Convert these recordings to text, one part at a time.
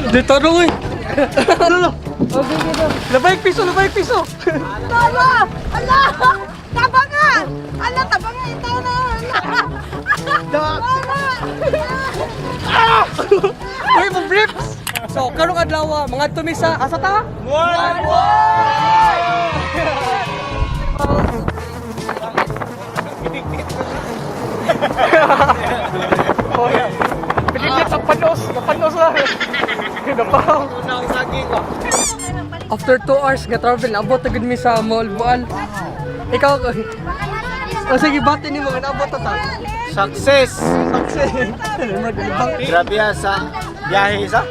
Dito ro eh. Ano? Labay piso, labay piso. Ala! Ala! Tabanga! Ala, tabanga ito na! Da. Ah! Uy, mo briefs. So, karong adlaw mga tumi sa asa ta? Muan. Oh, yeah. Pilit sa panos, napanos na. Napaw. After 2 hours nga travel, naabot na gud mi sa Moalboal. Ikaw, oh, sige, bati ni mga naabot na ta. Success! Success. Grabe ah, sa biyahe isa.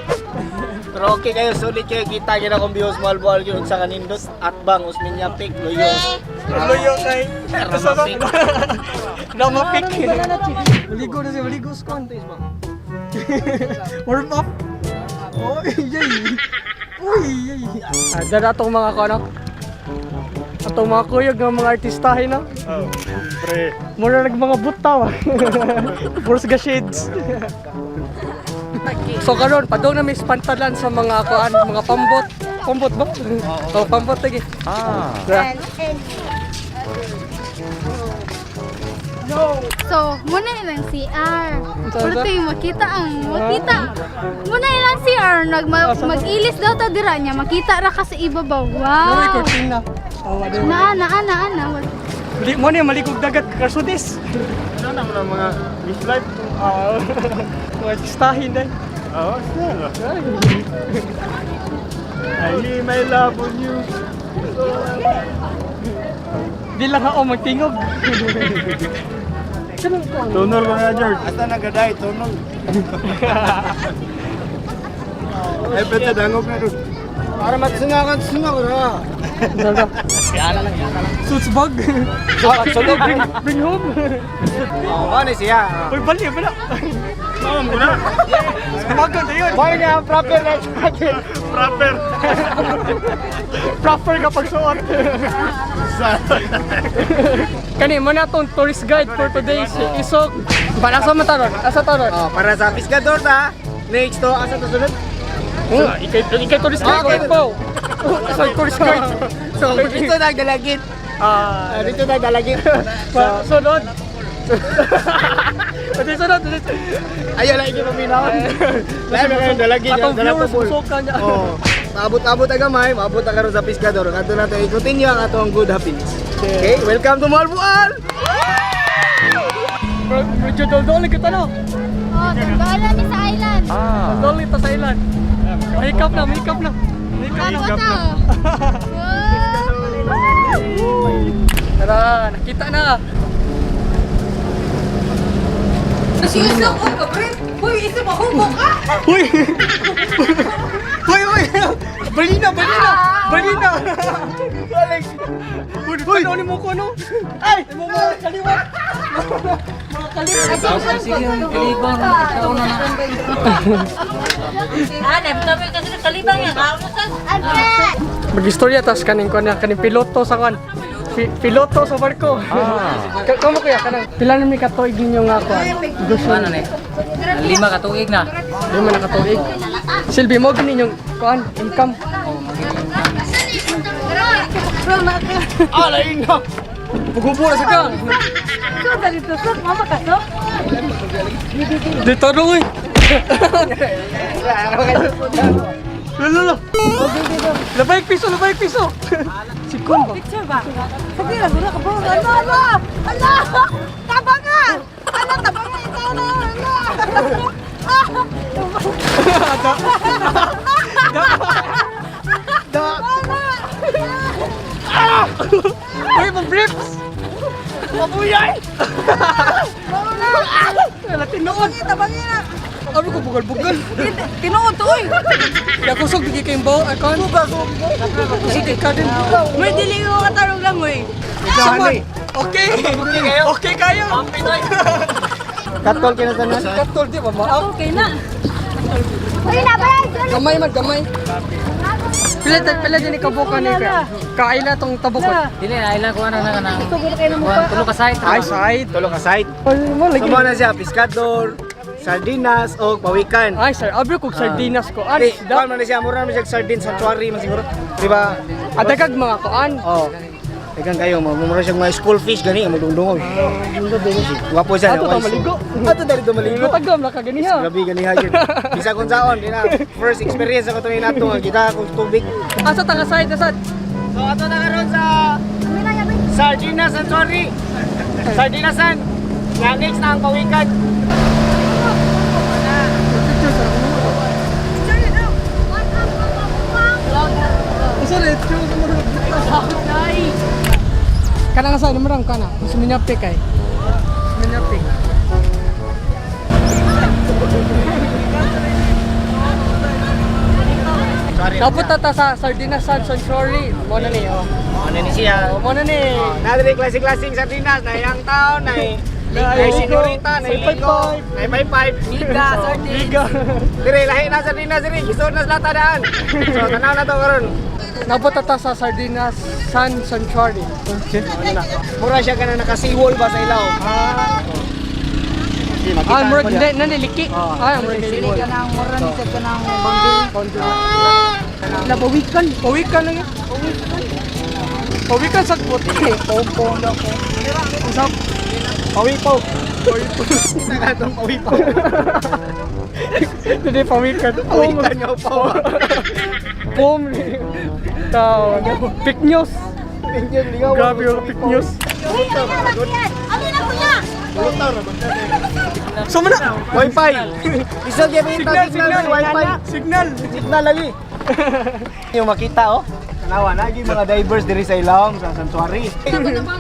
Pero okay kayo, sulit kayo kita gina kong views Moalboal yun sa kanindot at bang Usminya Peak, Luyo. Luyo kay. Ramapik. Maligo na siya, maligo sa kwan. Warm up. Oh, yay. Uy, yay. Ah, dyan atong mga kono. Atong mga kuyog ng mga artistahin no. Oh, pre. Mura nag mga butaw. Puro sa shades. So karon padung na may pantalan sa mga kuan, mga pambot. Pambot ba? Oh, pambot lagi. Ah. So, muna ilang CR. Unsa, Pero unsa? ting makita ang makita. Muna ilang CR nag mag-ilis daw ta dira niya makita ra ka sa ibabaw. No, may Wow. cortina. Oh, ano. Naa naa naa na. Di mo ni maligog dagat karsudis. Ano naman ang mga Miss Life? Ah. Mga artistahin dai. Oo, sir. I lay my love on you. Di lang ako magtingog. Ganun ko ano. Tunol mga George. Asa nagaday, tunol. Ay, pwede dangog na doon. Para matsungakan, sungak na. Suits bag. Sulog, bring, bring home. Oo, ano siya? Uy, bali, bala. Mama mo na. Bago na yun. Mao niya ang proper na jacket. Proper. Proper kapag suot. Kani mo na tong tourist guide for today si Isok. Para sa mataron, asa taron. Oh, para sa Piscador ta. Next to, asa to sunod? Oh, ikay ikay tourist guide Okay. po. Sorry, tourist guide. So, dito nagdalagit. Ah, Ah, dito nagdalagit. so, sunod. Pati sunod. Ayaw lang iki paminaw. Lahi man kayong dalagit. Atong dala viewers pupul. musuka niya. Oh. Maabot-abot ang gamay, maabot ang karon sa Piscador. Kadto na to i-continue ang atong good happiness. Okay, welcome to Malbual. Bro, medyo doldol kita no. Oh, tanggalan ni sa island. Doldol kita sa island. Makeup na, makeup na. Makeup na. Ano ta? Wow. Tara, nakita na. Si Usok, oh, kabre! Uy, isip ako, ka! Uy! Uy, uy! Balina, balina! Balina! Alex! Uy, uy! Ano mo ko, no? Ay! Mo mga kaliwa! Mga kaliwa! Ah, nabitabi kasi ng kalibang yan. Mag-istorya tas kaning kuan na kaning piloto sa kuan. Piloto sa barko. Ah. Kamo kuya kanang pila na mi ka tuig ninyo nga kuan? Gusto Ano ni? 5 ka tuig na. 5 na ka tuig. Silbi mo gini yung kuan income. Ah, lain na. Pugubo na sa ka. So, dali to, sok, mama ka, so? Dito ro eh. Lolo lo. Labay piso, labay piso. Si Kun ba? Picture ba? Sige lang, wala ka ba? Ala, ala! Ala! Tabanga! Ala, tabanga ito na! Ala! Da. Ah! Uy, mo briefs. Mabuyay. Wala tinuod. Tabanga na! Ano ko bugal-bugal. Tinuod to, uy! Ya kusog di kay bawo akon. Kusog ka din. May dili ko katarong lang, uy! Saman. Okay. Okay kayo. Katol kina tanan. Katol di ba maap? Okay na! Uy, nabay. Gamay man gamay. Pila pila din ikabuka ni ka. Kaila tong tabukod. Dili na ilang kuan na na. Kuan tulo ka site. Ay side. Tulo ka site. Ay mo So lagi. mo na siya Piscador, Sardinas o pawikan. Ay, sir, abro kog sardinas ko. Di, An, kuan man na siya, mura man siya sardine sanctuary man siguro. Di ba? Adagag mga kuan. Oh. Daghang kayo, mura siya mga school fish gani, magdungdungog. Gwapo siya. Ato ta maligo. Ato dali to maligo. Tagam na ka ganiha. Grabe ganiha yun. Bisa kung saon, di na. First experience ako tunay nato nga kita kung tubig. Asa ta ka side asad? So ato na karon sa Sardinas Sanctuary. Sardinasan. Nga next na ang pawikan. Asa re sa mga. Kana nga sa numerang kana. Suminyapik kay. Suminyapik. Sorry. Dapat ta sa Sardinasan Sanctuary. Mo na ni oh. Ano ni siya? Oh, mo na ni. Nadiri klase-klaseng sardinas na yang taon na Nay na senyorita, na ligo, na 55. Liga, sardines. Liga. Dire lahi na sardinas dire, gisod na sila tadaan. So tanaw na to karon. Napunta ta sa Sardinas San Sanctuary. Okay. Mura siya kana nakasiwol ba sa ilaw. Ah, Di, makita ah murag ko niya. na naniliki. Ah, murag Dili niliki. ka nang mura ni ka nang boundary. Pawikan, pawikan lang yun. Pawikan sa puti. Popo na ko. Usap. Pawipaw. Nakatong pawipaw. Hindi pawikan. Pawikan nga paw. Pom. Tao. Pick news. Grabe yung pick news. Uy, ano na yan? Ano na kuya? So mo na. Wi-Fi. Isog yung Signal, signal. Wi-Fi. Signal. Signal lagi. Yung makita oh. Tanawa na gyud mga divers diri sa ilawom sa sanctuary.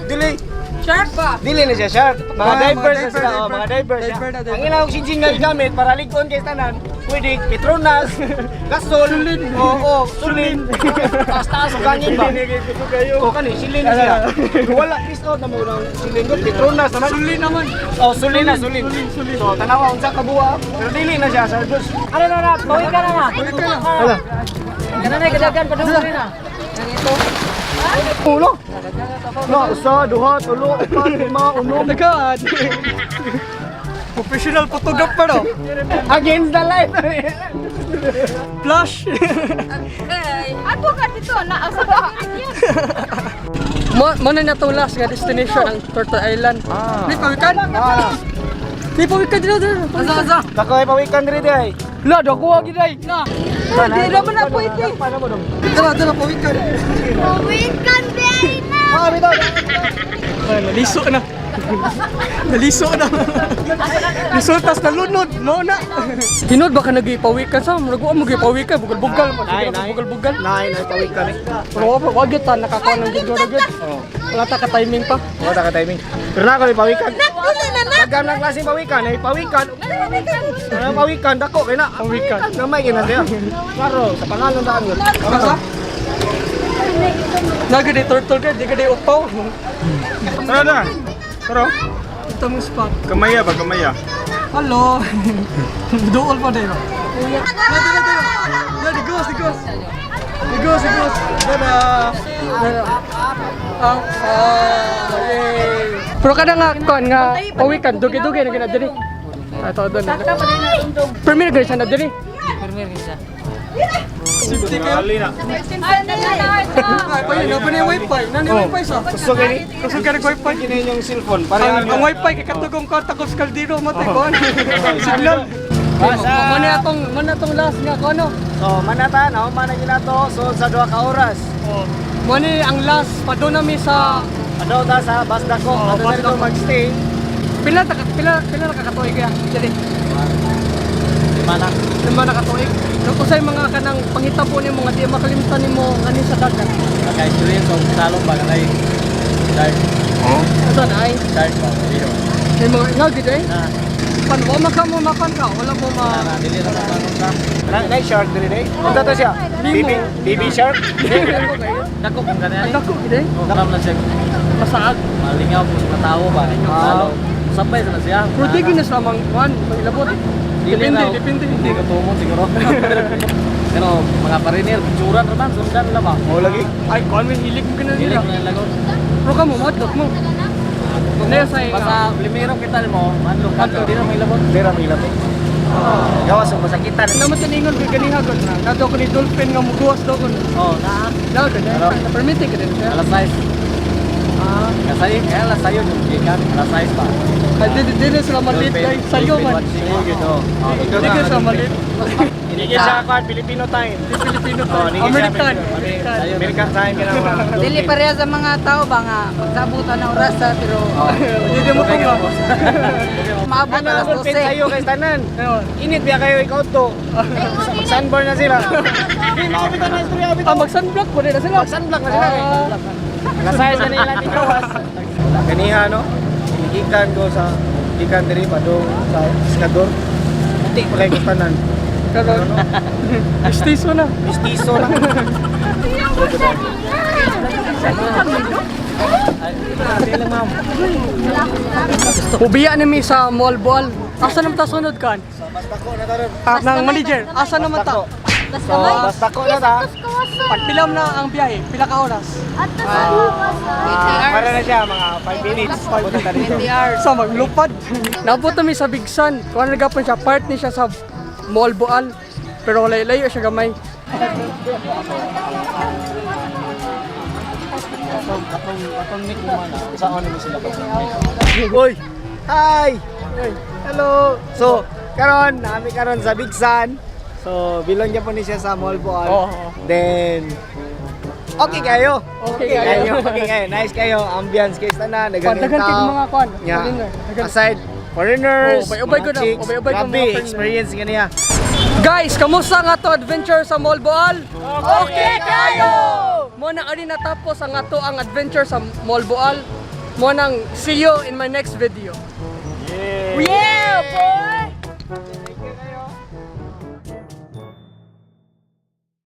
Dili. Shark ba? Dili na siya shark. Mga Ah, mga divers na diver, sila, oh, diver. mga divers siya. Diver na, diver. Ang ilang oxygen nga gigamit para ligon kay tanan, pwede Petronas, gasol, oo, sulin. Taas-taas og hangin ba? O kani silin na siya. Wala piece out na mo ng silin ko Petronas naman. Sulin naman. Oh, sulin na sulin. So tanawa unsa ka buwa, pero dili na siya sa Diyos. Ano na na, pawikan na na. Hala. Kana na kadagan padung na. Ulo. No, usa, duha, tulo, upat, lima, unom. Nagkaan. Professional photographer oh. Against the light. Flash. Okay. Ato ka dito na asa ka. Mo mo na natong last nga destination ang Turtle Island. Ah. Di pawikan. Ah. Di pawikan dito dito. Asa asa. Dako ay pawikan diri di ay. La do ko gid ay. Na. Di naman na pwede. Paano mo dong? Tara tara pawikan. Pawikan di na. Ah, bitaw. Ay, naliso na. Naliso na. Resultas na lunod, mo na. Tinod ba ka nagipawikan sa? Murag wa mo gipawikan, bugal-bugal man. Nay, Sige nay. bugal-bugal. Nay, nay pawikan eh. Pero wa pa wa gyud ta nakakuha ng gid gid. Wala ta ka timing pa. Wala ka timing. Pero na ako ay pawikan. Dili na na. Pagkam ng klaseng pawikan ay pawikan. Ano pawikan dako kay na. Pawikan. Gamay kay na siya. Klaro, sa pangalon ta yun. Asa? Nagadi turtle ka, di ka di upaw. Tara na. Tara. Ito mong spot. Kamaya ba, kamaya? Hello. Duol pa dahil. Dito, dito, dito. Digos, digos. Digos, digos. Dada. Dada. Up, ah, yay. Pero kada nga, kuan nga, pawikan, dugi-dugi na gina diri. Ato doon. Premier gani siya na diri. Permir siya. Safety kayo. Ali na. Ay, pa yun, pa na yung wifi. Nani wifi sa? Gusto kay ni. Kusog ka ng wifi. Kini inyong cellphone para Ang wifi kay katugong ko takos kaldero mo tay kuan. Signal. Basta. Mo na atong last nga kuno. So, manata na, mana ginato so sa duha ka oras. Mo ni ang last padung nami sa Ano ta sa bus dako, Oh, ano bus dito dako. magstay. pila ta pila pila na kakatuig ya. Dili. Lima na. Lima na katuig. So usay mga kanang pangitabo nimo nga di makalimtan nimo ngani sa dagat. Naka-experience og talong ba kanay. Dark, Asa na ay dark ba dito. may mga nga gid ay. Na, Pan wa maka mo makan ka, wala mo ma na dili na mabangon ka. Na, na shark diri day. Unsa ta siya? Limo. Baby, baby shark. Dako kung ganyan. Ang dako gid ay. Karam na siya. Masaag. Malingaw po sa tao ba. Ah. Talo. Sabay sa na siya. Pero di gid na sila mang kuan, mangilabot. Dili Depende, na- depende. Hindi ka tumon siguro. Pero mga parinir, picturan raman, sundan na ba? Oh lagi. Ay kuan may hilig mo gina Dili nila. ko na lagot. Pero ka mo madlok mo. Naya sa Basta limiro kita mo, manlok ka, di na may labot. Dira may lapit. Gawas ug masakitan. Naman tiningon ko ganiha ko na. Nato ko ni dolphin nga muguwas daw ko. Oh, naa. Daw ko na. Permitted ka din siya. Alas 6. Ah, Kasayo, kaya alas sayo yung gikan, alas 6 pa. ay di di sila malit Dolphin- kay sayo dolphin man. watching. Oh, Di kayo sila malit. Hindi siya kwan Filipino time. Filipino Oh, time. di siya American. Filipino. American time ginawa. Dili pareha sa mga tao ba nga magsabutan ng oras ha, pero Di di mo ko nga. maabot Ano alas dolphin 12. sayo kay tanan. Ayun. Init biya kayo ikaw to. Sunburn na sila. Di maabit na istorya abit. Ah, mag-sunblock po din na sila. Mag-sunblock na sila kay. Ah. Alas 6 na nila gawas. Ganiha no. Gikan ko sa gikan diri padung sa Iskador. Puti pa kay ko tanan. Karon. Mistiso na. Mistiso na. Ubiya na mi sa Moalboal. Asa naman ta sunod kan? Basta ko na taron. Ah, ng manager, asa naman ta? Basta So, may. basta ko na ta. Pagpilam na ang biyahe, pila ka oras? At sa kawasan. Para na siya mga 5 minutes. Papunta ta dito. 20 hours. Sa maglupad. Naabot na mi sa Bigsan. Kuan na gapon siya, part ni siya sa Moalboal. Pero layo-layo siya gamay. Atong nick mo man. Saan mo sila pa? Uy. Hi. Hello. So, karon nami karon sa Big Sun. So, bilong gyapon ni siya sa Molboal. Oo. Then okay kayo. Okay kayo. Okay kayo. Nice kayo. Ambience kay tanan, daghang Pagdagan kay tao. mga kuan. Yeah. Foreigner. Dagan. Aside foreigners, Oh, ubay-ubay mga ko na, chicks, ubay-ubay ko mga grabe, foreigner. experience ganiya. Guys, kamusta nga to adventure sa Molboal? Okay kayo! Mo na ani natapos ang ato ang adventure sa Molboal. Mo nang see you in my next video. Yeah, boy!